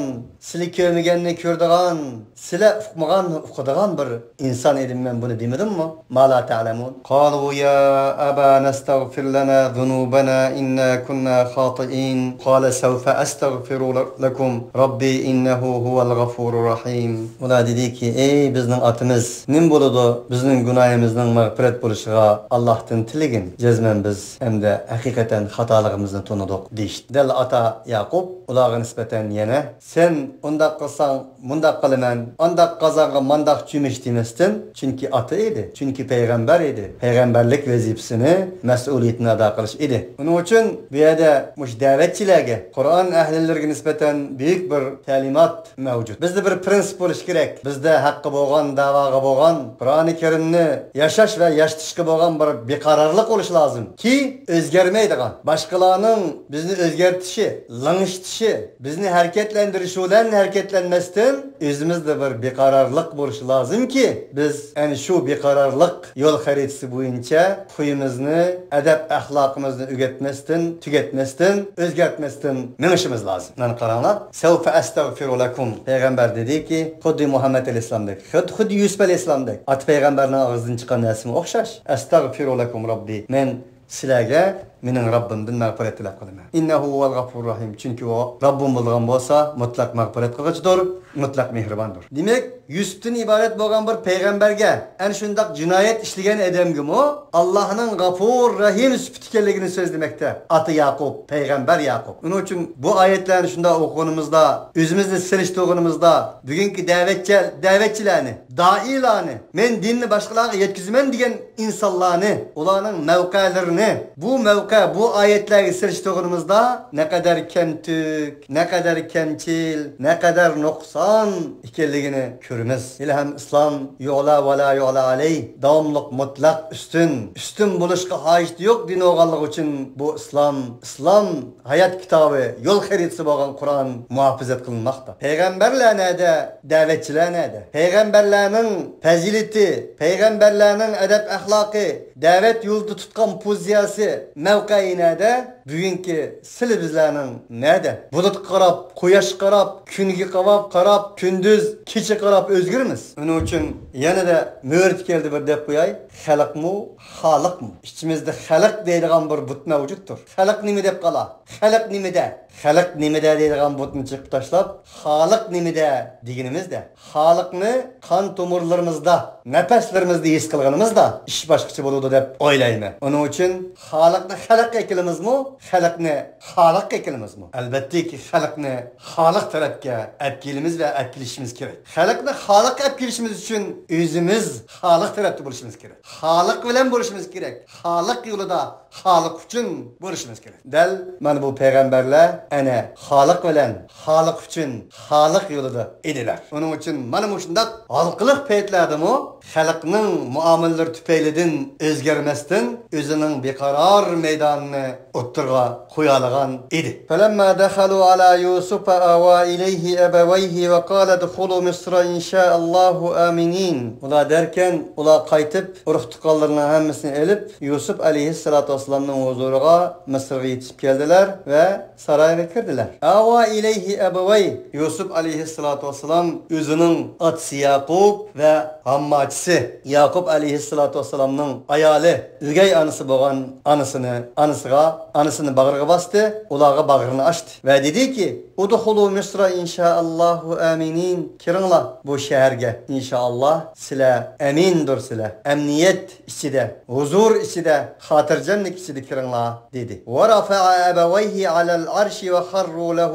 سىلى كۆرمىگەننى كۆرىدىغان، سىلە ئۇقمىغان، ئۇقىدىغان بىر ئىنسان ئىدىم مەن، بۇنى دېمىدىممۇ؟ ما لا تعلمون. قالوا يا أبانا استغفر لنا ذنوبنا إنا كنا خاطئين. قال سوف أستغفر لكم ربي إنه هو الغفور الرحيم. ئۇلار دېدىكى، ئەي بىزنىڭ ئاتىمىز، نېمە بولىدۇ؟ بىزنىڭ گۇناھىمىزنىڭ مەغپىرەت بولۇشىغا ئاللاھتىن تىلىگىن. جەزمەن بىز ئەمدى ھەقىقەتەن خاتالىقىمىزنى تونۇدۇق، دېيىشتى. دەل ئاتا ياقۇپ ئۇلارغا نىسبەتەن يەنە، سەن ئۇنداق قىلساڭ، مۇنداق قىلىمەن، ئانداق قازانغا مانداق چۆمۈچ دېمەستىن، چۈنكى ئاتا ئىدى، چۈنكى پەيغەمبەر ئىدى، پەيغەمبەرلىك ۋەزىپىسىنى، مەسئۇلىيىتىنى ئادا قىلىش ئىدى. ئۇنىڭ ئۈچۈن بۇ يەردە مۇشۇ دەۋەتچىلەرگە، قۇرئان ئەھلىلىرىگە نىسبەتەن بۈيۈك بىر تەلىمات مەۋجۇت. بىزدە بىر پرىنسىپ بولۇشى كېرەك. بىزدە ھەققە بولغان، دەۋاغا بولغان، قۇرئانى كەرىمنى ياشاش ۋە ياشىتىشقا بولغان بىر بىقارارلىق بولۇشى لازىم. كى ئۆزگەرمەيدىغان، باشقىلارنىڭ بىزنى ئۆزگەرتىشى، لىڭشىتىشى، بىزنى ھەرىكەتلەندۈرۈشى بىلەن ھەرىكەتلەنمەستىن، ئۆزىمىزدە بىر بىقارارلىق بولۇشى لازىمكى، بىز ئەنە شۇ بىقارارلىق يول خەرىتىسى بويىچە خۇيىمىزنى، ئەدەپ-ئەخلاقىمىزنى ئۆگەتمەستىن، تۈگەتمەستىن، ئۆزگەرتمەستىن مېڭىشىمىز لازىم. مانا قاراڭلار، سوف ئەستەغفىرۇ لەكۇم. پەيغەمبەر دېدىكى، خۇددى مۇھەممەد ئەلەيھىسسالامدەك، خۇد-، خۇددى يۈسۈپ ئەلەيھىسسالامدەك، ئاتا پەيغەمبەرنىڭ ئاغزىدىن چىققان نەرسىمۇ ئوخشاش. ئەستەغفىرۇ لەكۇم رەببى. مەن سىلەرگە مېنىڭ رەببىمدىن مەغپىرەت تىلەپ قالىمەن. ئىننەھۇ ھۇۋەل غەفۇرۇر رەھىم. چۈنكى ئۇ رەببىم بولىدىغان بولسا، مۇتلەق مەغپىرەت قىلغۇچىدۇر، مۇتلەق مېھرىباندۇر. دېمەك، يۈسۈپتىن ئىبارەت بولغان بىر پەيغەمبەرگە ئەنە شۇنداق جىنايەت ئىشلىگەن ئادەمگىمۇ ئاللاھنىڭ غەپۇر رەھىم سۈپىتى ئىكەنلىكىنى سۆزلىمەكتە. ئاتا ياقۇپ، پەيغەمبەر ياقۇپ. ئۇنىڭ ئۈچۈن بۇ ئايەتلەرنى شۇنداق ئوقۇغىنىمىزدا، ئۆزىمىزنى سېلىشتۇرغىنىمىزدا، بۈگۈنكى دەۋەتچى-، دەۋەتچىلەرنى، دائىيلارنى، مەن دىننى باشقىلارغا يەتكۈزىمەن دېگەن ئىنسانلارنى، ئۇلارنىڭ مەۋقەلىرىنى، بۇ مەۋقە بۇ ئايەتلەرگە سېلىشتۇرغىنىمىزدا نەقەدەر كەمتۈك، نەقەدەر كەمچىل، نەقەدەر نۇقسان ئىكەنلىكىنى كۆرىمىز. ھېلىھەم ئىسلام يۇئلا ۋە لا يۇئلا ئەلەي، داۋاملىق مۇتلەق ئۈستۈن، ئۈستۈن بولۇشقا ھاجىتى يوق دىنى بولغانلىقى ئۈچۈن بۇ ئىسلام، ئىسلام ھايات كىتابى، يول خەرىتىسى بولغان قۇرئان مۇھاپىزەت قىلىنماقتا. پەيغەمبەرلەر نەدە؟ دەۋەتچىلەر نەدە؟ پەيغەمبەرلەرنىڭ پەزىلىتى، پەيغەمبەرلەرنىڭ ئەدەپ-ئەخلاقى، دەۋەت يولىدا تۇتقان پوزىتسىيەسى، مەۋقەيى نەدە؟ بۈگۈنكى سىلى بىزلەرنىڭ نەدە؟ بۇلۇتقا قاراپ، قۇياشقا قاراپ، كۈنگە قاراپ، قاراپ، كۈندۈز، كېچە قاراپ ئۆزگىرىمىز. ئۇنىڭ ئۈچۈن يەنىدە مۆرىتى كەلدى بىر دەپ قوياي. خەلقمۇ، خالىقمۇ؟ ئىچىمىزدە خەلق دەيدىغان بىر بۇت مەۋجۇتتۇر. خەلق نېمە دەپ قالا؟ خەلق نېمىدە؟ خەلق نېمىدە دەيدىغان بۇتنى چېقىپ تاشلاپ، خالىق نېمىدە دېگىنىمىزدە، خالىقنى قان تومۇرلىرىمىزدا، نەپەسلىرىمىزدە ھېس قىلغىنىمىزدا ئىش باشقىچە بولىدۇ دەپ ئويلايمەن. ئۇنىڭ ئۈچۈن خالىقنى خەلقكە ئەكېلىمىزمۇ، خەلقنى خالىققا ئەكېلىمىزمۇ؟ ئەلۋەتتىكى، خەلقنى خالىق تەرەپكە ئەپ كېلىمىز ۋە ئەپ كېلىشىمىز كېرەك. خەلقنى خالىققا ئەپ كېلىشىمىز ئۈچۈن ئۆزىمىز خالىق تەرەپتە بولۇشىمىز كېرەك. خالىق بىلەن بولۇشىمىز كېرەك. خالىق يولىدا، خالىق ئۈچۈن بولۇشىمىز كېرەك. دەل مانا بۇ پەيغەمبەرلەر ئەنە خالىق بىلەن، خالىق ئۈچۈن، خالىق يولىدا ئىدىلەر. ئۇنىڭ ئۈچۈن مانا مۇشۇنداق ھالقىلىق پەيتلەردىمۇ خەلقنىڭ مۇئامىلىلىرى تۈپەيلىدىن ئۆزگەرمەستىن، ئۆزىنىڭ بىقارار مەيدانىنى ئوتتۇرىغا قويالىغان ئىدى. فلما دخلوا على يوسف آوى إليه أبويه وقال ادخلوا مصر إن شاء الله آمنين. ئۇلار دەركەن، ئۇلار قايتىپ، ئۇرۇق-تۇغقانلىرىنىڭ ھەممىسىنى ئېلىپ، يۈسۈپ ئەلەيھىسسالاتۇ ۋەسسالامنىڭ ھۇزۇرىغا مىسىرغا يېتىشىپ كەلدىلەر ۋە سارايغا كىردىلەر. آوى إليه أبويه، يۈسۈپ ئەلەيھىسسالاتۇ ۋەسسالام ئۆزىنىڭ ئاتىسى ياقۇپ ۋە ھامماچىسى ياقۇپ ئەلەيھىسسالاتۇ ۋەسسالامنىڭ ئايالى، ئۆگەي ئانىسى بولغان ئانىسىنى، ئانىسىغا، ئانىسىنى باغرىغا باستى، ئۇلارغا باغرىنى ئاچتى ۋە دېدىكى، ادخلوا مصر إن شاء الله آمنين، كىرىڭلار بۇ شەھەرگە، ئىنشائاللا سىلەر ئەمىندۇرسىلەر، ئەمنىيەت ئىچىدە، ھۇزۇر ئىچىدە، خاتىرجەملىك ئىچىدە كىرىڭلار، دېدى. ورفع أبويه على العرش وخروا له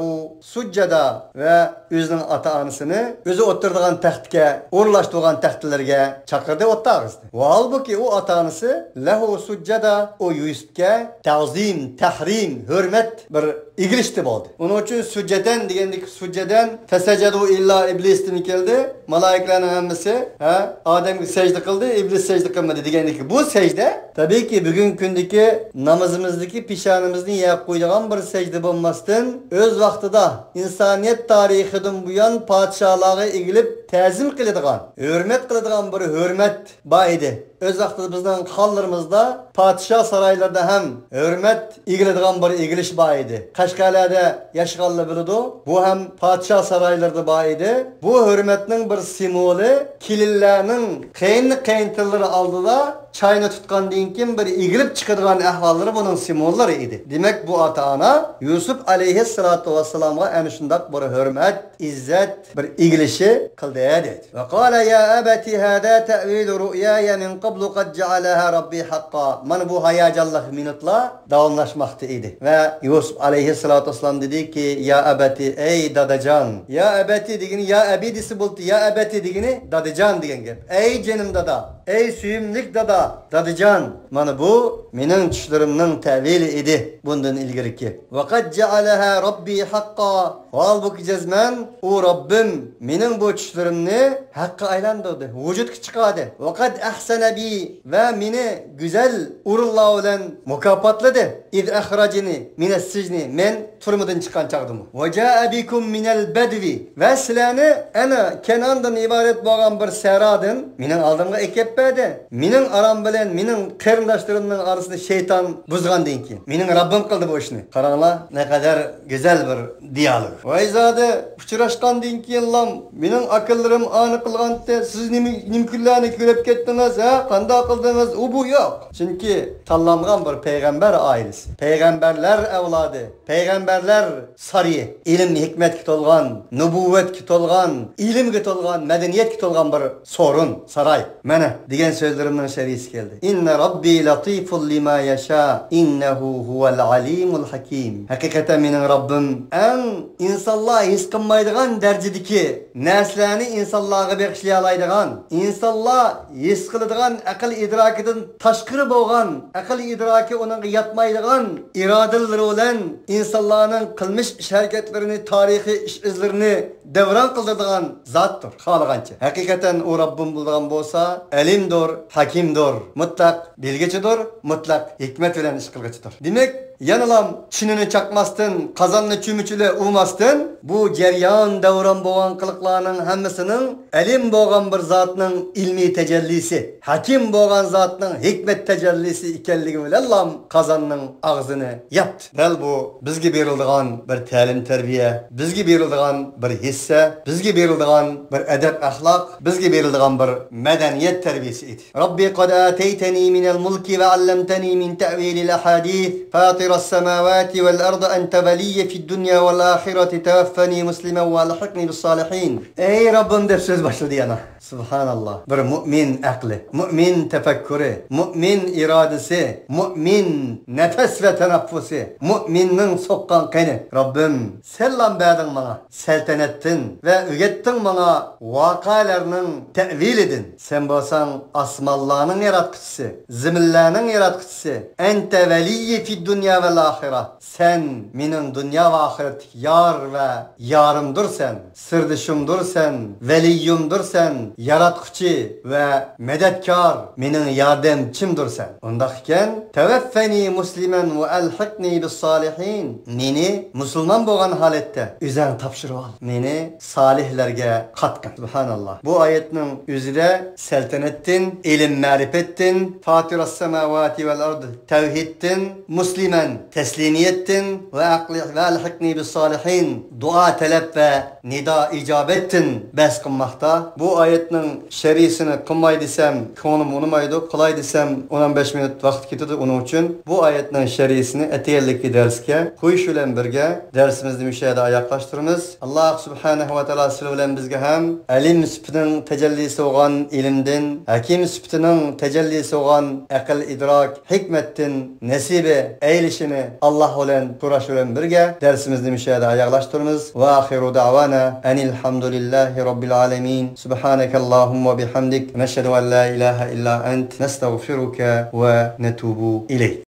سجدا، ۋە ئۆزىنىڭ ئاتا-ئانىسىنى ئۆزى ئولتۇرىدىغان تەختكە، ئورۇنلاشتۇرغان تەختلىرىگە چاقىردى، ئولتۇرغۇزدى. ۋاھالبۇكى، ئۇ ئاتا-ئانىسى لەھۇ سۇججادا، ئۇ يۈسۈپكە تەزىم، تەھرىم، ھۆرمەت بىر ئېگىلىشتە بولدى. ئۇنىڭ ئۈچۈن سۇججەدەن دېگەندىكى سۇججەدەن فەسەجەدۇ ئىللا ئىبلىستىن كەلدى. مالايىكىلەرنىڭ ھەممىسى، ھە، ئادەمگە سەجدە قىلدى، ئىبلىس سەجدە قىلمىدى دېگەندىكى بۇ سەجدە، تەبىئىيكى، بۈگۈنكى كۈندىكى نامىزىمىزدىكى پېشانىمىزنى يەپ قويىدىغان بىر سەجدە بولماستىن، ئۆز ۋاقتىدا ئىنسانىيەت تارىخىدىن بۇيان پادىشاھلارغا ئېگىلىپ تەزىم قىلىدىغان، ھۆرمەت قىلىدىغان بىر ھۆرمەت بار ئىدى. ئۆز ۋاقتىدا بىزنىڭ خانلىرىمىزدا پادىشاھ سارايلىرىدا ھەم ھۆرمەت ئېگىلىدىغان بىر ئېگىلىش بار ئىدى. قەشقەرلەردە ياشىغانلار بىلىدۇ، بۇ ھەم پادىشاھ سارايلىرىدا بار ئىدى. بۇ ھۆرمەتنىڭ بىر سىمۋولى، كېلىنلەرنىڭ قېيىن-قېيىنتىلىرى ئالدىدا چاينى تۇتقاندىن كېيىن بىر ئېگىلىپ چىقىدىغان ئەھۋاللىرى بۇنىڭ سىمۋوللىرى ئىدى. دېمەك، بۇ ئاتا-ئانا يۈسۈپ ئەلەيھىسسالاتۇ ۋەسسالامغا ئەنە شۇنداق بىر ھۆرمەت، ئىززەت، بىر ئېگىلىشى قىلدى، دەيدۇ. وقال يا أبت هذا تأويل رؤياي من قبل قد جعلها ربي حقا. مانا بۇ ھاياجانلىق مىنۇتلار داۋاملاشماقتا ئىدى. ۋە يۈسۈپ ئەلەيھىسسالاتۇ ۋەسسالام دېدىكى، يا ئەبەتى، ئەي دادىجان. يا ئەبەتى دېگىنى يا ئەبى دېسە بولدى، يا ئەبەتى دېگىنى دادىجان دېگەن گەپ. ئەي جېنىم دادا، ئەي سۆيۈملۈك دادا، دادىجان. مانا بۇ مېنىڭ چۈشلىرىمنىڭ تەۋىلى ئىدى بۇندىن ئىلگىرىكى. وقد جعلها ربي حقا. ھالبۇكى، جەزمەن ئۇ رەببىم مېنىڭ بۇ چۈشلىرىمنى ھەققە ئايلاندۇردى، ۋۇجۇدقا چىقاردى. ۋەقەد ئەھسەنە بى، ۋە مېنى گۈزەل ئورۇنلار بىلەن مۇكاپاتلىدى. ئىز ئەخرەجىنى مىنەس سىجنى، مەن تۈرمىدىن چىققان چاغدىمۇ. ۋە جائە بىكۇم مىنەل بەدۋى، ۋە سىلەرنى ئەنە كەنئاندىن ئىبارەت بولغان بىر سەھرادىن مېنىڭ ئالدىمغا ئەكەپ بەردى. مېنىڭ ئارام بىلەن مېنىڭ قېرىنداشلىرىمنىڭ ئارىسىنى شەيتان بۇزغاندىن كېيىن، مېنىڭ رەببىم قىلدى بۇ ئىشنى. قاراڭلار، نەقەدەر گۈزەل بىر دىيالوگ. ۋاي زادى، ئۇچراشقاندىن كېيىنلام مېنىڭ ئاكىلىرىم ئانى قىلغانتى، سىز نېمە، نېمە كۈنلەرنى كۆرۈپ كەتتىڭىز، ھە؟ قانداق قىلدىڭىز؟ ئۇ بۇ يوق. چۈنكى تاللانغان بىر پەيغەمبەر ئائىلىسى، پەيغەمبەرلەر ئەۋلادى، پەيغەمبەرلەر سارىيى، ئىلىم ھېكمەتكە تولغان، نۇبۇۋۋەتكە تولغان، ئىلىمگە تولغان، مەدەنىيەتكە تولغان بىر سورۇن، ساراي. مانا دېگەن سۆزلىرىمنىڭ شەرھى. كەلدى. إن ربي لطيف لما يشاء إنه هو العليم الحكيم. ھەقىقەتەن مېنىڭ رەببىم ئەڭ ئىنسانلار ھېس قىلمايدىغان دەرىجىدىكى نەرسىلەرنى ئىنسانلارغا بېغىشلىيالايدىغان، ئىنسانلار ھېس قىلىدىغان ئەقىل ئىدراكىدىن تاشقىرى بولغان، ئەقىل ئىدراكى ئۇنىڭغا ياتمايدىغان ئىرادىلىرى بىلەن ئىنسانلارنىڭ قىلمىش ئىش ھەرىكەتلىرىنى، تارىخىي ئىش ئىزلىرىنى دەۋران قىلدۇرىدىغان زاتتۇر، خالىغانچە. ھەقىقەتەن ئۇ رەببىم بولىدىغان بولسا، ئەلىمدۇر، ھەكىمدۇر، مۇتلەق بىلگۈچىدۇر، مۇتلەق ھېكمەت بىلەن ئىش قىلغۇچىدۇر. دېمەك، يەنىلا چىنىنى چاقماستىن، قازاننى چۆمۈچ بىلەن ئۇۋماستىن، بۇ جەريان دەۋران بولغان قىلىقلارنىڭ ھەممىسىنىڭ ئەلىم بولغان بىر زاتنىڭ ئىلمىي تەجەللىسى، ھەكىم بولغان زاتنىڭ ھېكمەت تەجەللىسى ئىكەنلىكى بىلەنلا قازاننىڭ ئاغزىنى ياپتى. دەل بۇ بىزگە بېرىلىدىغان بىر تەلىم-تەربىيە، بىزگە بېرىلىدىغان بىر ھېسسە، بىزگە بېرىلىدىغان بىر ئەدەپ-ئەخلاق، بىزگە بېرىلىدىغان بىر مەدەنىيەت تەربىيەسى ئىدى. رب قد آتيتني من الملك وعلمتني من تأويل الأحاديث فاطر السماوات والأرض أنت ولي في الدنيا والآخرة توفني مسلما وألحقني بالصالحين. ئەي رەببىم دەپ سۆز باشلىدى يەنە. سۇبھاناللا. بىر مۇئمىن ئەقلى، مۇئمىن تەپەككۇرى، مۇئمىن ئىرادىسى، مۇئمىن نەپەس ۋە تەنەففۇسى، مۇئمىننىڭ سوققان قېنى. رەببىم، سەنلا بەردىڭ ماڭا سەلتەنەتتىن ۋە ئۆگەتتىڭ ماڭا ۋەقەلەرنىڭ تەئۋىلىدىن. سەن بولساڭ ئاسمانلارنىڭ ياراتقۇچىسى، زېمىنلەرنىڭ ياراتقۇچىسى. أنت ولي في الدنيا والآخرة. سەن مېنىڭ دۇنيا ۋە ئاخىرەتتىكى يار ۋە يارىمدۇرسەن، سىردىشىمدۇرسەن، ۋەلىيىمدۇرسەن، ياراتقۇچى ۋە مەدەتكار، مېنىڭ ياردەمچىمدۇرسەن. ئۇنداق ئىكەن، توفني مسلما وألحقني بالصالحين. مېنى مۇسۇلمان بولغان ھالەتتە ئۆزۈڭ تاپشۇرۇۋال. مېنى سالىھلەرگە قاتقىن. سۇبھاناللا. بۇ ئايەتنىڭ ئۆزىدە سەلتەنەتتىن، ئىلىم-مەرىپەتتىن، فاتىرەس سەماۋاتى ۋەل ئەرد، تەۋھىدتىن، مۇسلىمەن، تەسلىمىيەتتىن ۋە ئەقلى-، ۋە ئەلھىقنى بىسسالىھىن، دۇئا تەلەپ ۋە نىدا ئىجابەتتىن بەھس قىلماقتا. بۇ ئايەتنىڭ شەرھىسىنى قىلماي دېسەم، كۆڭلۈم ئۇنىمايدۇ، قىلاي دېسەم، ئون ئون بەش مىنۇت ۋاقىت كېتىدۇ. ئۇنىڭ ئۈچۈن بۇ ئايەتنىڭ شەرھىسىنى ئەتىگەنلىككى دەرسكە قويۇش بىلەن بىرگە، دەرسىمىزنى مۇشۇ يەردە ئاياغلاشتۇرىمىز. ئاللاھ سۇبھانەھۇ ۋە تائالا سىلەر بىلەن بىزگە ھەم ئەلىم سۈپىتىنىڭ تەجەللىسى بولغان ئىلىمدىن، ھەكىم سۈپىتىنىڭ تەجەللىسى بولغان ئەقىل-ئىدراك، ھېكمەتتىن نېسىبى ئەيلىشىنى ئاللاھ بىلەن سوراش بىلەن بىرگە، دەرسىمىزنى مۇشۇ يەردە ئاياغلاشتۇرىمىز. ۋە ئاخىرۇ دەۋانا ئەنىل ھەمدۇلىللاھى رەببىل ئالەمىن. سۇبھانەكەللاھۇممە ۋە بىھەمدىك. نەشھەدۇ ئەن لا ئىلاھە ئىللا ئەنت. نەستەغفىرۇكە ۋە نەتۇبۇ ئىلەيك.